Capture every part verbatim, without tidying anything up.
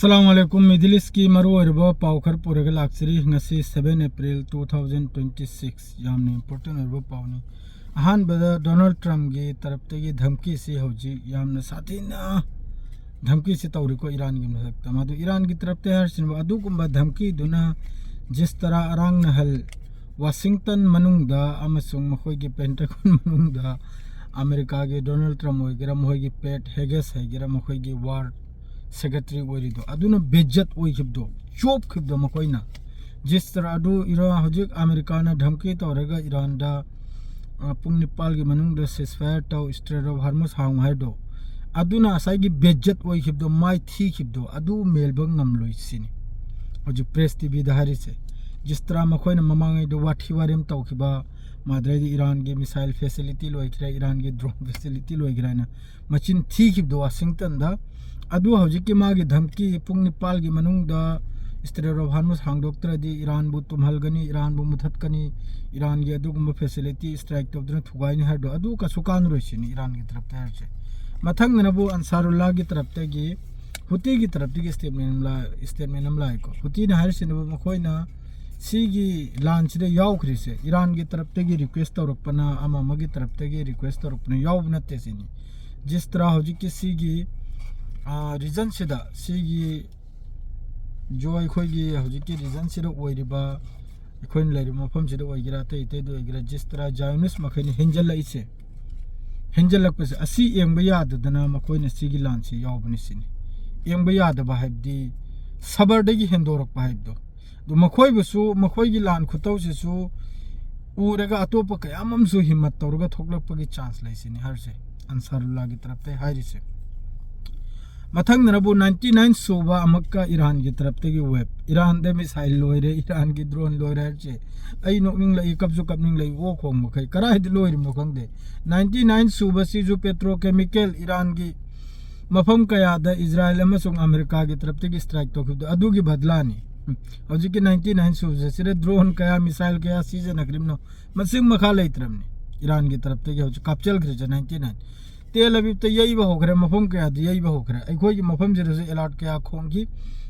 ꯑꯁꯂꯥꯃꯨ ꯑꯂꯥꯏꯀꯨꯝ꯫ Middle Eastꯀꯤ ꯃꯔꯨꯑꯣꯏꯔꯕ ꯄꯥꯎ ꯈꯔ ꯄꯨꯔꯒ ꯂꯥꯛꯆꯔꯤ꯫ ꯉꯁꯤ seven April two thousand twenty six, ꯌꯥꯝꯅ important ꯑꯣꯏꯔꯕ ꯄꯥꯎꯅꯤ꯫ ꯑꯍꯥꯟꯕꯗ Donald Trumpꯀꯤ ꯇꯔꯞꯇꯒꯤ ꯙꯝꯀꯤꯁꯤ ꯍꯧꯖꯤꯛ ꯌꯥꯝꯅ ꯁꯥꯊꯤꯅ ꯙꯝꯀꯤꯁꯤ ꯇꯧꯔꯤꯀꯣ ꯏꯔꯥꯟꯒꯤ ꯃꯊꯛꯇ꯫ ꯃꯗꯨ ꯏꯔꯥꯟꯒꯤ ꯇꯔꯞꯇ ꯍꯥꯏꯔꯤꯁꯤꯅꯕꯨ ꯑꯗꯨꯒꯨꯝꯕ ꯙꯝꯀꯤꯗꯨꯅ ꯖꯤꯁꯇꯔꯥ ꯑꯔꯥꯡ ꯅꯍꯜ ꯋꯥꯁꯤꯡꯇꯟ ꯃꯅꯨꯡꯗ ꯑꯃꯁꯨꯡ ꯃꯈꯣꯏꯒꯤ ꯄꯦꯟꯇꯥꯒꯣꯟ ꯃꯅꯨꯡꯗ ꯑꯃꯦꯔꯤꯀꯥꯒꯤ ꯗꯣꯅꯥꯜꯗ ꯇ꯭ꯔꯝꯞ ꯑꯣꯏꯒꯦꯔꯥ, ꯃꯈꯣꯏꯒꯤ ꯄꯦꯠ ꯍꯦꯒꯦꯁ ꯍꯥꯏꯒꯦꯔꯥ, ꯃꯈꯣꯏꯒꯤ ꯋꯥꯔ ꯁꯦꯀ꯭ꯔꯦꯇꯔꯤ ꯑꯣꯏꯔꯤꯗꯣ, ꯑꯗꯨꯅ ꯕꯦꯖꯠ ꯑꯣꯏꯈꯤꯕꯗꯣ, ꯆꯣꯞꯈꯤꯕꯗꯣ ꯃꯈꯣꯏꯅ꯫ ꯖꯤꯁꯇꯔ ꯑꯗꯨ ꯏꯔꯥ-, ꯍꯧꯖꯤꯛ ꯑꯃꯦꯔꯤꯀꯥꯅ ꯙꯝꯀꯤ ꯇꯧꯔꯒ ꯏꯔꯥꯟꯗ, ꯑ, ꯄꯨꯡ ꯅꯤꯄꯥꯜꯒꯤ ꯃꯅꯨꯡꯗ ceasefire ꯇꯧ, Strait of Hormuz ꯍꯥꯡꯉꯨ ꯍꯥꯏꯗꯣ, ꯑꯗꯨꯅ ꯉꯁꯥꯏꯒꯤ ꯕꯦꯖꯠ ꯑꯣꯏꯈꯤꯕꯗꯣ, ꯃꯥꯏ ꯊꯤꯈꯤꯕꯗꯣ, ꯑꯗꯨ ꯃꯦꯜꯕ ꯉꯝꯂꯣꯏ ꯁꯤꯅꯤ ꯍꯧꯖꯤꯛ ꯄ꯭ꯔꯦꯁ ꯇꯤꯚꯤꯗ ꯍꯥꯏꯔꯤꯁꯦ꯫ ꯖꯤꯁꯇꯔꯥ ꯃꯈꯣꯏꯅ ꯃꯃꯥꯡꯉꯩꯗ ꯋꯥꯊꯤ ꯋꯥꯔꯦꯝ ꯇꯧꯈꯤꯕ, ꯃꯥꯗ꯭ꯔꯩꯗ ꯏꯔꯥꯟꯒꯤ ꯃꯤꯁꯥꯏꯜ ꯐꯦꯁꯤꯂꯤꯇꯤ ꯂꯣꯏꯈ꯭ꯔꯦ, ꯏꯔꯥꯟꯒꯤ ꯗ꯭ꯔꯣꯟ ꯐꯦꯁꯤꯂꯤꯇꯤ ꯂꯣꯏꯈ꯭ꯔꯦ ꯍꯥꯏꯅ ꯃꯆꯤꯟ ꯊꯤꯈꯤꯕꯗꯣ ꯋꯥꯁꯤꯡꯇꯟꯗ, ꯑꯗꯨ ꯍꯧꯖꯤꯛꯀꯤ ꯃꯥꯒꯤ ꯙꯝꯀꯤ ꯄꯨꯡ ꯅꯤꯄꯥꯜꯒꯤ ꯃꯅꯨꯡꯗ Strait of Hormuz ꯍꯥꯡꯗꯣꯛꯇ꯭ꯔꯗꯤ ꯏꯔꯥꯟꯕꯨ ꯇꯨꯝꯍꯜꯒꯅꯤ, ꯏꯔꯥꯟꯕꯨ ꯃꯨꯊꯠꯀꯅꯤ, ꯏꯔꯥꯟꯒꯤ ꯑꯗꯨꯒꯨꯝꯕ ꯐꯦꯁꯤꯂꯤꯇꯤ ꯁ꯭ꯇ꯭ꯔꯥꯏꯛ ꯇꯧꯗꯨꯅ ꯊꯨꯒꯥꯏꯅꯤ ꯍꯥꯏꯕꯗꯣ, ꯑꯗꯨ ꯀꯩꯁꯨ ꯀꯥꯟꯅꯔꯣꯏ ꯁꯤꯅꯤ ꯏꯔꯥꯟꯒꯤ ꯇꯔꯞꯇ ꯍꯥꯏꯔꯤꯁꯦ꯫ ꯃꯊꯪꯗꯅꯕꯨ ꯑꯟꯁꯥꯔꯨꯜꯂꯥꯒꯤ ꯇꯔꯞꯇꯒꯤ, ꯍꯨꯇꯤꯒꯤ ꯇꯔꯞꯇꯒꯤ statement ꯑꯃ ꯂꯥ-, statement ꯑꯃ ꯂꯥꯛꯑꯦꯀꯣ꯫ ꯍꯨꯇꯤꯅ ꯍꯥꯏꯔꯤꯁꯤꯅꯕꯨ ꯃꯈꯣꯏꯅ ꯁꯤꯒꯤ ꯂꯥꯟꯁꯤꯗ ꯌꯥꯎꯈ꯭ꯔꯤꯁꯦ ꯏꯔꯥꯟꯒꯤ ꯇꯔꯞꯇꯒꯤ ꯔꯤꯀ꯭ꯋꯦꯁ ꯇꯧꯔꯛꯄꯅ, ꯑꯃ ꯑꯃꯒꯤ ꯇꯔꯞꯇꯒꯤ ꯔꯤꯀ꯭ꯋꯦꯁ ꯇꯧꯔꯛꯄꯅ ꯌꯥꯎꯕ ꯅꯠꯇꯦ ꯁꯤꯅꯤ꯫ ꯖꯤꯁꯇ꯭ꯔꯥ ꯍꯧꯖꯤꯛꯀꯤ ꯁꯤꯒꯤ, ꯑ, ꯔꯤꯖꯟꯁꯤꯗ, ꯁꯤꯒꯤ ꯖꯣ ꯑꯩꯈꯣꯏꯒꯤ ꯍꯧꯖꯤꯛꯀꯤ ꯔꯤꯖꯟꯁꯤꯗ ꯑꯣꯏꯔꯤꯕ, ꯑꯩꯈꯣꯏꯅ ꯂꯩꯔꯤꯕ ꯃꯐꯝꯁꯤꯗ ꯑꯣꯏꯒꯦꯔꯥ, ꯑꯇꯩ ꯑꯇꯩꯗ ꯑꯣꯏꯒꯦꯔꯥ, ꯖꯤꯁꯇ꯭ꯔꯥ ꯖꯥꯏꯑꯣꯅꯤꯁ ꯃꯈꯩꯅ ꯍꯦꯟꯖꯜꯂꯛꯏꯁꯦ, ꯍꯦꯟꯖꯜꯂꯛꯄꯁꯦ, ꯑꯁꯤ ꯌꯦꯡꯕ ꯌꯥꯗꯗꯅ ꯃꯈꯣꯏꯅ ꯁꯤꯒꯤ ꯂꯥꯟꯁꯤ ꯌꯥꯎꯕꯅꯤ ꯁꯤꯅꯤ꯫ ꯌꯦꯡꯕ ꯌꯥꯗꯕ ꯍꯥꯏꯕꯗꯤ ꯁꯕꯔꯗꯒꯤ ꯍꯦꯟꯗꯣꯔꯛꯄ ꯍꯥꯏꯕꯗꯣ꯫ ꯑꯗꯨ ꯃꯈꯣꯏꯕꯨꯁꯨ, ꯃꯈꯣꯏꯒꯤ ꯂꯥꯟ ꯈꯨꯇꯧꯁꯤꯁꯨ ꯎꯔꯒ ꯑꯇꯣꯞꯄ ꯀꯌꯥ ꯑꯃꯁꯨ ꯍꯤꯝꯃꯠ ꯇꯧꯔꯒ ꯊꯣꯛꯂꯛꯄꯒꯤ ꯆꯥꯟꯁ ꯂꯩꯁꯤꯅꯤ ꯍꯥꯏꯔꯤꯁꯦ, ꯑꯟꯁꯥꯔꯨꯜꯂꯥꯒꯤ ꯇꯔꯞꯇꯩ ꯍꯥꯏꯔꯤꯁꯦ꯫ ꯃꯊꯪꯗꯅꯕꯨ ninety nine ꯁꯨꯕ ꯑꯃꯨꯛꯀ ꯏꯔꯥꯟꯒꯤ ꯇꯔꯞꯇꯒꯤ ꯋꯦꯕ꯫ ꯏꯔꯥꯟꯗ ꯃꯤꯁꯥꯏꯜ ꯂꯣꯏꯔꯦ, ꯏꯔꯥꯟꯒꯤ ꯗ꯭ꯔꯣꯟ ꯂꯣꯏꯔꯦ ꯍꯥꯏꯔꯤꯁꯦ꯫ ꯑꯩ ꯅꯣꯛꯅꯤꯡꯂꯛꯏ, ꯀꯞꯁꯨ ꯀꯞꯅꯤꯡꯂꯛꯏ, ꯑꯣ ꯈꯣꯡ ꯃꯈꯩ꯫ ꯀꯗꯥꯏꯗ ꯂꯣꯏꯔꯤꯕꯅꯣ ꯈꯪꯗꯦ꯫ Ninety nine ꯁꯨꯕꯁꯤꯁꯨ ꯄꯦꯇ꯭ꯔꯣꯀꯦꯃꯤꯀꯦꯜ ꯏꯔꯥꯟꯒꯤ ꯃꯐꯝ ꯀꯌꯥꯗ ꯏꯖꯔꯥꯏꯜ ꯑꯃꯁꯨꯡ ꯑꯃꯦꯔꯤꯀꯥꯒꯤ ꯇꯔꯞꯇꯒꯤ ꯁ꯭ꯇ꯭ꯔꯥꯏꯛ ꯇꯧꯈꯤꯕꯗꯣ, ꯑꯗꯨꯒꯤ ꯕꯗꯂꯥꯅꯤ꯫ ꯎꯝ, ꯍꯧꯖꯤꯛꯀꯤ ninety nine ꯁꯨꯕꯁꯦ, ꯁꯤꯗ ꯗ꯭ꯔꯣꯟ ꯀꯌꯥ, ꯃꯤꯁꯥꯏꯜ ꯀꯌꯥ ꯁꯤꯖꯤꯟꯅꯈ꯭ꯔꯤꯕꯅꯣ, ꯃꯁꯤꯡ ꯃꯈꯥ ꯂꯩꯇ꯭ꯔꯕꯅꯤ꯫ ꯏꯔꯥꯟꯒꯤ ꯇꯔꯞꯇꯒꯤ ꯍꯧꯖꯤꯛ ꯀꯥꯞꯆꯜꯈ꯭ꯔꯤꯁꯦ ninety nine꯫ ꯇꯦꯜ ꯑꯕꯤꯕꯇ ꯌꯩꯕ ꯍꯧꯈ꯭ꯔꯦ, ꯃꯐꯝ ꯀꯌꯥꯗ ꯌꯩꯕ ꯍꯧꯈ꯭ꯔꯦ꯫ ꯑꯩꯈꯣꯏꯒꯤ ꯃꯐꯝꯁꯤꯗꯁꯨ alert ꯀꯌꯥ ꯈꯣꯡꯈꯤ꯫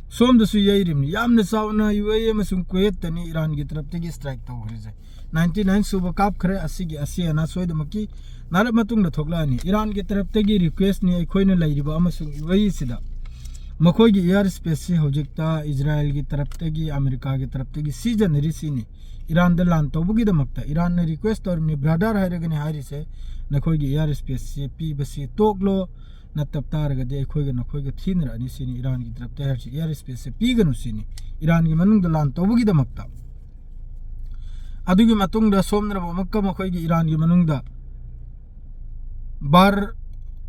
ꯁꯣꯝꯗꯁꯨ ꯌꯩꯔꯤꯕꯅꯤ꯫ ꯌꯥꯝꯅ ꯆꯥꯎꯅ ꯌꯨ ꯑꯦ ꯏ ꯑꯃꯁꯨꯡ ꯀꯨꯋꯦꯠꯇꯅꯤ ꯏꯔꯥꯟꯒꯤ ꯇꯔꯞꯇꯒꯤ strike ꯇꯧꯈ꯭ꯔꯤꯁꯦ꯫ Ninety nine ꯁꯨꯕ ꯀꯥꯞꯈ꯭ꯔꯦ꯫ ꯑꯁꯤꯒꯤ ꯑꯁꯤ ꯑꯅꯥ ꯁꯣꯏꯗꯃꯛꯀꯤ ꯅꯥꯔꯞ ꯃꯇꯨꯡꯗ ꯊꯣꯛꯂꯛꯑꯅꯤ꯫ ꯏꯔꯥꯟꯒꯤ ꯇꯔꯞꯇꯒꯤ request ꯅꯤ ꯑꯩꯈꯣꯏꯅ ꯂꯩꯔꯤꯕ ꯑꯃꯁꯨꯡ ꯌꯨ ꯑꯦ ꯏ ꯁꯤꯗ꯫ ꯃꯈꯣꯏꯒꯤ air space ꯁꯤ ꯍꯧꯖꯤꯛꯇ ꯏꯖꯔꯥꯏꯜꯒꯤ ꯇꯔꯞꯇꯒꯤ, ꯑꯃꯦꯔꯤꯀꯥꯒꯤ ꯇꯔꯞꯇꯒꯤ ꯁꯤꯖꯤꯟꯅꯔꯤꯁꯤꯅꯤ꯫ ꯏꯔꯥꯟꯗ ꯂꯥꯟ ꯇꯧꯕꯒꯤꯗꯃꯛꯇ ꯏꯔꯥꯟꯅ request ꯇꯧꯔꯤꯕꯅꯤ, brother ꯍꯥꯏꯔꯒꯅꯤ ꯍꯥꯏꯔꯤꯁꯦ, ꯅꯈꯣꯏꯒꯤ air space ꯁꯤ ꯄꯤꯕꯁꯤ ꯇꯣꯛꯂꯣ, ꯅꯠꯇꯕ ꯇꯥꯔꯒꯗꯤ ꯑꯩꯈꯣꯏꯒ ꯅꯈꯣꯏꯒ ꯊꯤꯅꯔꯛꯑꯅꯤ ꯁꯤꯅꯤ ꯏꯔꯥꯟꯒꯤ ꯇꯔꯞꯇ ꯍꯥꯏꯔꯤꯁꯤ꯫ Air space ꯁꯦ ꯄꯤꯒꯅꯨ ꯁꯤꯅꯤ ꯏꯔꯥꯟꯒꯤ ꯃꯅꯨꯡꯗ ꯂꯥꯟ ꯇꯧꯕꯒꯤꯗꯃꯛꯇ꯫ ꯑꯗꯨꯒꯤ ꯃꯇꯨꯡꯗ ꯁꯣꯝꯗꯅ ꯑꯃꯨꯛꯀ ꯃꯈꯣꯏꯒꯤ ꯏꯔꯥꯟꯒꯤ ꯃꯅꯨꯡꯗ ꯕꯥꯔ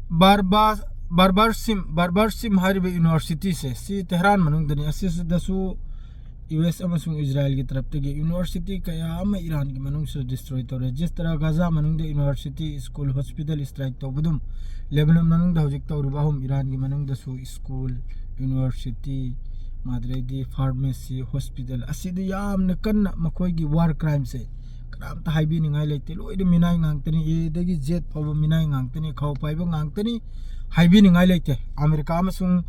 ꯕꯥꯔꯕꯥ ꯕꯥꯔꯕꯥꯔꯁꯤꯝ ꯕꯥꯔꯕꯥꯔꯁꯤꯝ ꯍꯥꯏꯔꯤꯕ university ꯁꯦ, ꯁꯤ ꯇꯦꯍꯔꯥꯟ ꯃꯅꯨꯡꯗꯅꯤ꯫ ꯑꯁꯤꯗꯁꯨ ꯌꯨ ꯑꯦꯁ ꯑꯃꯁꯨꯡ ꯏꯖꯔꯥꯏꯜꯒꯤ ꯇꯔꯞꯇꯒꯤ university ꯀꯌꯥ ꯑꯃ ꯏꯔꯥꯟꯒꯤ ꯃꯅꯨꯡꯁꯨ destroy ꯇꯧꯔꯦ꯫ ꯖꯤꯁ ꯇꯔꯥ ꯒꯥꯖꯥ ꯃꯅꯨꯡꯗ university, school, hospital strike ꯇꯧꯕꯗꯨꯝ꯫ ꯂꯦꯕꯅꯟ ꯃꯅꯨꯡꯗ ꯍꯧꯖꯤꯛ ꯇꯧꯔꯤꯕ ꯑꯍꯨꯝ, ꯏꯔꯥꯟꯒꯤ ꯃꯅꯨꯡꯗꯁꯨ school, university, ꯑꯗꯩꯗꯤ pharmacy, hospital, ꯑꯁꯤꯗ ꯌꯥꯝꯅ ꯀꯟꯅ ꯃꯈꯣꯏꯒꯤ war crime ꯁꯦ ꯀꯅꯥꯝꯇ ꯍꯥꯏꯕꯤꯅꯤꯡꯉꯥꯏ ꯂꯩꯇꯦ꯫ ꯂꯣꯏꯅ ꯃꯤꯅꯥꯏ ꯉꯥꯛꯇꯅꯤ꯫ ꯑꯦꯗꯒꯤ ꯖꯦꯠ ꯐꯥꯎꯕ ꯃꯤꯅꯥꯏ ꯉꯥꯛꯇꯅꯤ, ꯈꯥꯎ ꯄꯥꯏꯕ ꯉꯥꯛꯇꯅꯤ꯫ ꯍꯥꯏꯕꯤꯅꯤꯡꯉꯥꯏ ꯂꯩꯇꯦ꯫ ꯑꯃꯦꯔꯤꯀꯥ ꯑꯃꯁꯨꯡ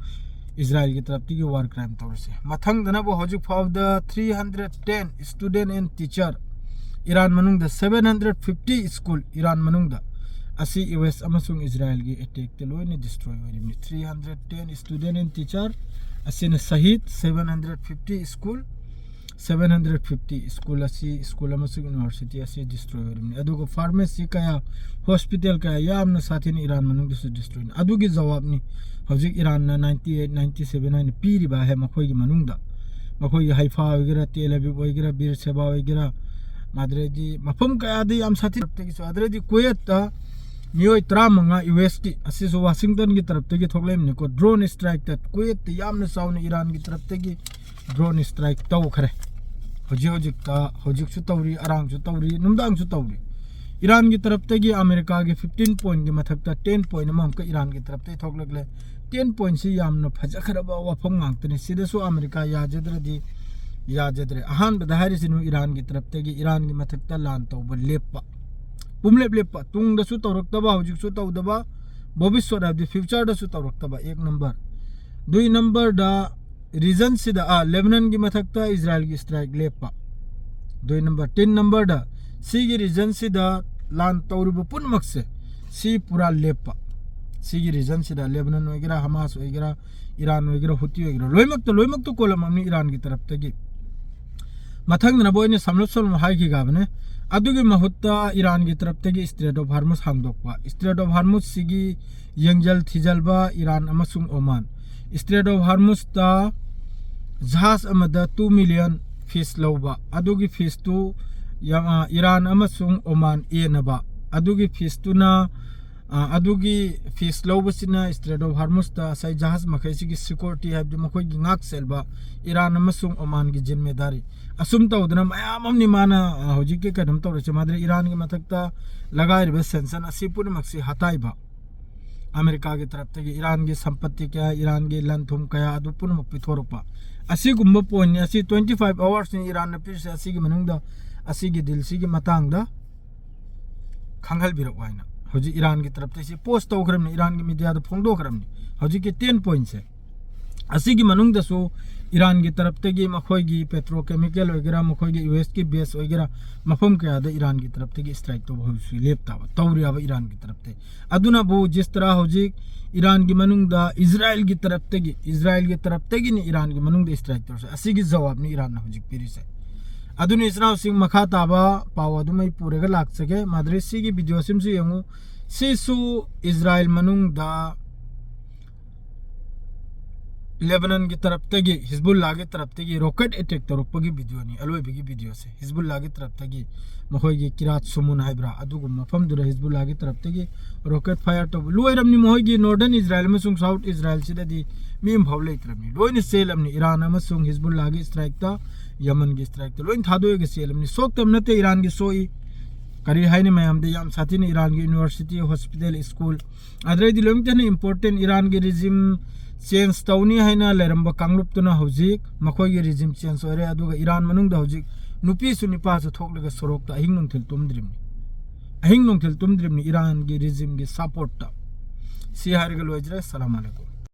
ꯏꯖꯔꯥꯏꯜꯒꯤ ꯇꯔꯞꯇꯒꯤ war crime ꯇꯧꯔꯤꯁꯦ꯫ ꯃꯊꯪꯗꯅꯕꯨ ꯍꯧꯖꯤꯛ ꯐꯥꯎꯕꯗ three hundred ten student and teacher, Iran ꯃꯅꯨꯡꯗ seven hundred fifty school, Iran ꯃꯅꯨꯡꯗ, ꯑꯁꯤ ꯌꯨ ꯑꯦꯁ ꯑꯃꯁꯨꯡ ꯏꯖꯔꯥꯏꯜꯒꯤ attack ꯇ ꯂꯣꯏꯅ destroy ꯑꯣꯏꯔꯤꯕꯅꯤ꯫ Three hundred ten student and teacher, ꯑꯁꯤꯅ ꯁꯍꯤꯗ, seven hundred fifty school, seven hundred fifty school ꯑꯁꯤ, school ꯑꯃꯁꯨꯡ university ꯑꯁꯤ destroy ꯑꯣꯏꯔꯤꯕꯅꯤ꯫ ꯑꯗꯨꯒ pharmacy ꯀꯌꯥ, hospital ꯀꯌꯥ ꯌꯥꯝꯅ ꯁꯥꯊꯤꯅ ꯏꯔꯥꯟ ꯃꯅꯨꯡꯗꯁꯨ destroy ꯅꯤ꯫ ꯑꯗꯨꯒꯤ ꯖꯋꯥꯕꯅꯤ ꯍꯧꯖꯤꯛ ꯏꯔꯥꯟꯅ ninety eight, ninety seven ꯍꯥꯏꯅ ꯄꯤꯔꯤꯕ ꯍꯥꯏ ꯃꯈꯣꯏꯒꯤ ꯃꯅꯨꯡꯗ꯫ ꯃꯈꯣꯏꯒꯤ ꯍꯩꯐꯥ ꯑꯣꯏꯒꯦꯔꯥ, ꯇꯦꯜ ꯑꯕꯤꯕ ꯑꯣꯏꯒꯦꯔꯥ, ꯕꯤꯔ ꯁꯦꯕꯥ ꯑꯣꯏꯒꯦꯔꯥ, ꯑꯗꯨꯗꯩꯗꯤ ꯃꯐꯝ ꯀꯌꯥꯗ ꯌꯥꯝ ꯁꯥꯊꯤꯔꯛꯇꯒꯤꯁꯨ, ꯑꯗꯨꯗꯩꯗꯤ ꯀꯨꯋꯦꯠꯇ ꯃꯤꯑꯣꯏ ꯇꯔꯥꯃꯉꯥ ꯌꯨ ꯑꯦꯁ ꯀꯤ, ꯑꯁꯤꯁꯨ ꯋꯥꯁꯤꯡꯇꯟꯒꯤ ꯇꯔꯞꯇꯒꯤ ꯊꯣꯛꯂꯛꯏꯕꯅꯤꯀꯣ, drone strike ꯇ ꯀꯨꯋꯦꯠꯇ ꯌꯥꯝꯅ ꯆꯥꯎꯅ ꯏꯔꯥꯟꯒꯤ ꯇꯔꯞꯇꯒꯤ drone strike ꯇꯧꯈ꯭ꯔꯦ꯫ ꯍꯧꯖꯤꯛ ꯍꯧꯖꯤꯛꯇ, ꯍꯧꯖꯤꯛꯁꯨ ꯇꯧꯔꯤ, ꯑꯔꯥꯡꯁꯨ ꯇꯧꯔꯤ, ꯅꯨꯡꯗꯥꯡꯁꯨ ꯇꯧꯔꯤ꯫ ꯏꯔꯥꯟꯒꯤ ꯇꯔꯞꯇꯒꯤ ꯑꯃꯦꯔꯤꯀꯥꯒꯤ fifteen point ꯀꯤ ꯃꯊꯛꯇ ten point ꯑꯃ ꯑꯃꯨꯛꯀ ꯏꯔꯥꯟꯒꯤ ꯇꯔꯞꯇꯒꯤ ꯊꯣꯛꯂꯛꯂꯦ꯫ Ten point ꯁꯤ ꯌꯥꯝꯅ ꯐꯖꯈ꯭ꯔꯕ ꯋꯥꯐꯝ ꯉꯥꯛꯇꯅꯤ꯫ ꯁꯤꯗꯁꯨ ꯑꯃꯦꯔꯤꯀꯥ ꯌꯥꯖꯗ꯭ꯔꯗꯤ ꯌꯥꯖꯗ꯭ꯔꯦ꯫ ꯑꯍꯥꯟꯕꯗ ꯍꯥꯏꯔꯤꯁꯤꯅ ꯏꯔꯥꯟꯒꯤ ꯇꯔꯞꯇꯒꯤ, ꯏꯔꯥꯟꯒꯤ ꯃꯊꯛꯇ ꯂꯥꯟ ꯇꯧꯕ ꯂꯦꯞꯄ꯫ ꯄꯨꯝꯂꯦꯞ ꯂꯦꯞꯄ, ꯇꯨꯡꯗꯁꯨ ꯇꯧꯔꯛꯇꯕ, ꯍꯧꯖꯤꯛꯁꯨ ꯇꯧꯗꯕ, ꯚꯕꯤꯁ꯭ꯋꯠ ꯍꯥꯏꯕꯗꯤ ꯐ꯭ꯌꯨꯆꯔꯗꯁꯨ ꯇꯧꯔꯛꯇꯕ꯫ ꯑꯦꯛ ꯅꯝꯕꯔ꯫ ꯗꯨꯏ ꯅꯝꯕꯔꯗ ꯔꯤꯖꯟꯁꯤꯗ, ꯑꯥ, ꯂꯦꯕꯅꯟꯒꯤ ꯃꯊꯛꯇ ꯏꯖꯔꯥꯏꯜꯒꯤ ꯁ꯭ꯇ꯭ꯔꯥꯏꯛ ꯂꯦꯞꯄ꯫ ꯗꯨꯏ ꯅꯝꯕꯔ꯫ ꯇꯤꯟ ꯅꯝꯕꯔꯗ ꯁꯤꯒꯤ ꯔꯤꯖꯟꯁꯤꯗ ꯂꯥꯟ ꯇꯧꯔꯤꯕ ꯄꯨꯝꯅꯃꯛꯁꯦ ꯁꯤ ꯄꯨꯔꯥ ꯂꯦꯞꯄ꯫ ꯁꯤꯒꯤ ꯔꯤꯖꯟꯁꯤꯗ ꯂꯦꯕꯅꯟ ꯑꯣꯏꯒꯦꯔꯥ, ꯍꯃꯥꯁ ꯑꯣꯏꯒꯦꯔꯥ, ꯏꯔꯥꯟ ꯑꯣꯏꯒꯦꯔꯥ, ꯍꯨꯇꯤ ꯑꯣꯏꯒꯦꯔꯥ, ꯂꯣꯏꯅꯃꯛꯇ, ꯂꯣꯏꯅꯃꯛꯇ ꯀꯣꯂꯝꯃꯝꯅꯤ ꯏꯔꯥꯟꯒꯤ ꯇꯔꯞꯇꯒꯤ꯫ ꯃꯊꯪꯗꯅꯕ ꯑꯣꯏꯅ ꯁꯝꯂꯞ ꯁꯝꯂꯞ ꯍꯥꯏꯈꯤꯒꯕꯅꯦ꯫ ꯑꯗꯨꯒꯤ ꯃꯍꯨꯠꯇ ꯏꯔꯥꯟꯒꯤ ꯇꯔꯞꯇꯒꯤ ꯁ꯭ꯇ꯭ꯔꯦꯠ ꯑꯣꯐ ꯍꯥꯔꯃꯨꯁ ꯍꯥꯡꯗꯣꯛꯄ꯫ ꯁ꯭ꯇ꯭ꯔꯦꯠ ꯑꯣꯐ ꯍꯥꯔꯃꯨꯁꯁꯤꯒꯤ ꯌꯦꯡꯖꯜ ꯊꯤꯖꯜꯕ ꯏꯔꯥꯟ ꯑꯃꯁꯨꯡ ꯑꯣꯃꯥꯟ꯫ ꯁ꯭ꯇ꯭ꯔꯦꯠ ꯑꯣꯐ ꯍꯥꯔꯃꯨꯁꯇ ꯖꯍꯥꯖ ꯑꯃꯗ ꯇꯨ ꯃꯤꯂꯤꯌꯟ ꯐꯤꯁ ꯂꯧꯕ꯫ ꯑꯗꯨꯒꯤ ꯐꯤꯁꯇꯨ ꯌꯥ-, ꯑ, ꯏꯔꯥꯟ ꯑꯃꯁꯨꯡ ꯑꯣꯃꯥꯟ ꯌꯦꯟꯅꯕ꯫ ꯑꯗꯨꯒꯤ ꯐꯤꯁꯇꯨꯅ, ꯑ, ꯑꯗꯨꯒꯤ ꯐꯤꯁ ꯂꯧꯕꯁꯤꯅ ꯁ꯭ꯇ꯭ꯔꯦꯠ ꯑꯣꯐ ꯍꯥꯔꯃꯨꯁꯇ ꯉꯁꯥꯏ ꯖꯍꯥꯖ ꯃꯈꯩꯁꯤꯒꯤ ꯁꯤꯀ꯭ꯌꯨꯔꯤꯇꯤ, ꯍꯥꯏꯕꯗꯤ ꯃꯈꯣꯏꯒꯤ ꯉꯥꯛ ꯁꯦꯜꯕ ꯏꯔꯥꯟ ꯑꯃꯁꯨꯡ ꯑꯣꯃꯥꯟꯒꯤ ꯖꯤꯝꯃꯦꯗꯥꯔꯤ꯫ ꯑꯁꯨꯝ ꯇꯧꯗꯅ ꯃꯌꯥꯝ ꯑꯃꯅꯤ ꯃꯥꯅ, ꯑ, ꯍꯧꯖꯤꯛꯀꯤ ꯀꯩꯅꯣꯝ ꯇꯧꯔꯤꯁꯦ꯫ ꯃꯥꯗꯤ ꯏꯔꯥꯟꯒꯤ ꯃꯊꯛꯇ ꯂꯒꯥꯏꯔꯤꯕ ꯁꯦꯡꯁꯟ ꯑꯁꯤ ꯄꯨꯝꯅꯃꯛꯁꯤ ꯍꯇꯥꯏꯕ꯫ ꯑꯃꯦꯔꯤꯀꯥꯒꯤ ꯇꯔꯞꯇꯒꯤ ꯏꯔꯥꯟꯒꯤ ꯁꯝꯄꯠꯇꯤ ꯀꯌꯥ, ꯏꯔꯥꯟꯒꯤ ꯂꯟ ꯊꯨꯝ ꯀꯌꯥ ꯑꯗꯨ ꯄꯨꯝꯅꯃꯛ ꯄꯤꯊꯣꯔꯛꯄ꯫ ꯑꯁꯤꯒꯨꯝꯕ ꯄꯣꯏꯟꯅꯤ꯫ ꯑꯁꯤ ꯇ꯭ꯋꯦꯟꯇꯤ ꯐꯥꯏꯚ ꯑꯋꯥꯔꯁꯅꯤ ꯏꯔꯥꯟꯅ ꯄꯤꯔꯤꯁꯦ꯫ ꯑꯁꯤꯒꯤ ꯃꯅꯨꯡꯗ, ꯑꯁꯤꯒꯤ ꯗꯤꯜꯁꯤꯒꯤ ꯃꯇꯥꯡꯗ ꯈꯪꯍꯜꯕꯤꯔꯛꯎ ꯍꯥꯏꯅ ꯍꯧꯖꯤꯛ ꯏꯔꯥꯟꯒꯤ ꯇꯔꯞꯇ ꯁꯤ ꯄꯣꯁ ꯇꯧꯈ꯭ꯔꯕꯅꯤ, ꯏꯔꯥꯟꯒꯤ ꯃꯤꯗꯤꯌꯥꯗ ꯐꯣꯡꯗꯣꯛꯈ꯭ꯔꯕꯅꯤ꯫ ꯍꯧꯖꯤꯛꯀꯤ ꯇꯦꯟ ꯄꯣꯏꯟꯁꯦ꯫ ꯑꯁꯤꯒꯤ ꯃꯅꯨꯡꯗꯁꯨ ꯏꯔꯥꯟꯒꯤ ꯇꯔꯞꯇꯒꯤ ꯃꯈꯣꯏꯒꯤ ꯄꯦꯇ꯭ꯔꯣꯀꯦꯃꯤꯀꯦꯜ ꯑꯣꯏꯒꯦꯔꯥ, ꯃꯈꯣꯏꯒꯤ ꯌꯨ ꯑꯦꯁꯀꯤ ꯕꯦꯁ ꯑꯣꯏꯒꯦꯔꯥ, ꯃꯐꯝ ꯀꯌꯥꯗ ꯏꯔꯥꯟꯒꯤ ꯇꯔꯞꯇꯒꯤ ꯁ꯭ꯇ꯭ꯔꯥꯏꯛ ꯇꯧꯕ ꯍꯧꯖꯤꯛꯁꯨ ꯂꯦꯞꯇꯕ ꯇꯧꯔꯤꯕ ꯏꯔꯥꯟꯒꯤ ꯇꯔꯞꯇꯒꯤ꯫ ꯑꯗꯨꯅꯕꯨ ꯖꯤꯁ ꯇꯔꯥ ꯍꯧꯖꯤꯛ ꯏꯔꯥꯟꯒꯤ ꯃꯅꯨꯡꯗ ꯏꯖꯔꯥꯏꯜꯒꯤ ꯇꯔꯞꯇꯒꯤ, ꯏꯖꯔꯥꯏꯜꯒꯤ ꯇꯔꯞꯇꯒꯤꯅꯤ ꯏꯔꯥꯟꯒꯤ ꯃꯅꯨꯡꯗ ꯁ꯭ꯇ꯭ꯔꯥꯏꯛ ꯇꯧꯔꯁꯦ꯫ ꯑꯁꯤꯒꯤ ꯖꯋꯥꯕꯅꯤ ꯏꯔꯥꯟꯅ ꯍꯧꯖꯤꯛ ꯄꯤꯔꯤꯁꯦ꯫ ꯑꯗꯨꯅ ꯏꯆꯤꯟ ꯏꯅꯥꯎꯁꯤꯡ, ꯃꯈꯥ ꯇꯥꯕ ꯄꯥꯎ ꯑꯗꯨꯝ ꯑꯩ ꯄꯨꯔꯒ ꯂꯥꯛꯆꯒꯦ꯫ ꯃꯥꯗ꯭ꯔꯦ ꯁꯤꯒꯤ ꯚꯤꯗꯤꯑꯣ ꯁꯤꯃꯁꯨ ꯌꯦꯡꯉꯨ꯫ ꯁꯤꯁꯨ ꯏꯖꯔꯥꯏꯜ ꯃꯅꯨꯡꯗ ꯂꯦꯕꯅꯟꯒꯤ ꯇꯔꯞꯇꯒꯤ, ꯍꯤꯖꯕꯨꯜꯂꯥꯒꯤ ꯇꯔꯞꯇꯒꯤ ꯔꯣꯀꯦꯠ ꯑꯦꯇꯦꯛ ꯇꯧꯔꯛꯄꯒꯤ ꯚꯤꯗꯤꯑꯣꯅꯤ, ꯑꯂꯣꯏꯕꯒꯤ ꯚꯤꯗꯤꯑꯣꯁꯦ꯫ ꯍꯤꯖꯕꯨꯜꯂꯥꯒꯤ ꯇꯔꯞꯇꯒꯤ ꯃꯈꯣꯏꯒꯤ ꯀꯤꯔꯥꯠ ꯁꯨꯃꯨꯟ ꯍꯥꯏꯕ꯭ꯔꯥ, ꯑꯗꯨꯒꯨꯝꯕ ꯃꯐꯝꯗꯨꯗ ꯍꯤꯖꯕꯨꯜꯂꯥꯒꯤ ꯇꯔꯞꯇꯒꯤ ꯔꯣꯀꯦꯠ ꯐꯥꯌꯔ ꯇꯧꯕ ꯂꯣꯏꯔꯝꯅꯤ꯫ ꯃꯈꯣꯏꯒꯤ ꯅꯣꯔꯗꯔꯟ ꯏꯖꯔꯥꯏꯜ ꯑꯃꯁꯨꯡ ꯁꯥꯎꯠ ꯏꯖꯔꯥꯏꯜꯁꯤꯗꯗꯤ ꯃꯤ ꯑꯃꯐꯥꯎ ꯂꯩꯇ꯭ꯔꯕꯅꯤ, ꯂꯣꯏꯅ ꯆꯦꯜꯂꯝꯅꯤ꯫ ꯏꯔꯥꯟ ꯑꯃꯁꯨꯡ ꯍꯤꯖꯕꯨꯜꯂꯥꯒꯤ ꯁ꯭ꯇ꯭ꯔꯥꯏꯛꯇ, ꯌꯃꯟꯒꯤ ꯁ꯭ꯇ꯭ꯔꯥꯏꯛꯇ ꯂꯣꯏꯅ ꯊꯥꯗꯣꯛꯑꯒ ꯆꯦꯜꯂꯝꯅꯤ꯫ ꯁꯣꯛꯇꯕ ꯅꯠꯇꯦ, ꯏꯔꯥꯟꯒꯤ ꯁꯣꯛꯏ꯫ ꯀꯔꯤ ꯍꯥꯏꯅꯤ ꯃꯌꯥꯝꯗ ꯌꯥꯝ ꯁꯥꯊꯤꯅ ꯏꯔꯥꯟꯒꯤ ꯌꯨꯅꯤꯚꯔꯁꯤꯇꯤ, ꯍꯣꯁꯄꯤꯇꯥꯜ, ꯁ꯭ꯀꯨꯜ, ꯑꯗꯩꯗꯤ ꯂꯣꯏꯅꯃꯛꯇ ꯍꯦꯟꯅ ꯏꯝꯄꯣꯔꯇꯦꯟ ꯏꯔꯥꯟꯒꯤ ꯔꯤꯖꯤꯝ ꯆꯦꯟꯖ ꯇꯧꯅꯤ ꯍꯥꯏꯅ ꯂꯩꯔꯝꯕ ꯀꯥꯡꯂꯨꯞꯇꯨꯅ ꯍꯧꯖꯤꯛ ꯃꯈꯣꯏꯒꯤ ꯔꯤꯖꯤꯝ ꯆꯦꯟꯖ ꯑꯣꯏꯔꯦ꯫ ꯑꯗꯨꯒ ꯏꯔꯥꯟ ꯃꯅꯨꯡꯗ ꯍꯧꯖꯤꯛ ꯅꯨꯄꯤꯁꯨ ꯅꯨꯄꯥꯁꯨ ꯊꯣꯛꯂꯒ ꯁꯣꯔꯣꯛꯇ ꯑꯍꯤꯡ ꯅꯨꯡꯊꯤꯜ ꯇꯨꯝꯗ꯭ꯔꯤꯕꯅꯤ꯫ ꯑꯍꯤꯡ ꯅꯨꯡꯊꯤꯜ ꯇꯨꯝꯗ꯭ꯔꯤꯕꯅꯤ ꯏꯔꯥꯟꯒꯤ ꯔꯤꯖꯤꯝꯒꯤ ꯁꯞꯄꯣꯔꯠꯇ꯫ ꯁꯤ ꯍꯥꯏꯔꯒ ꯂꯣꯏꯖꯔꯦ꯫ ꯁꯂꯥꯝ ꯑꯂꯩꯀꯨꯝ꯫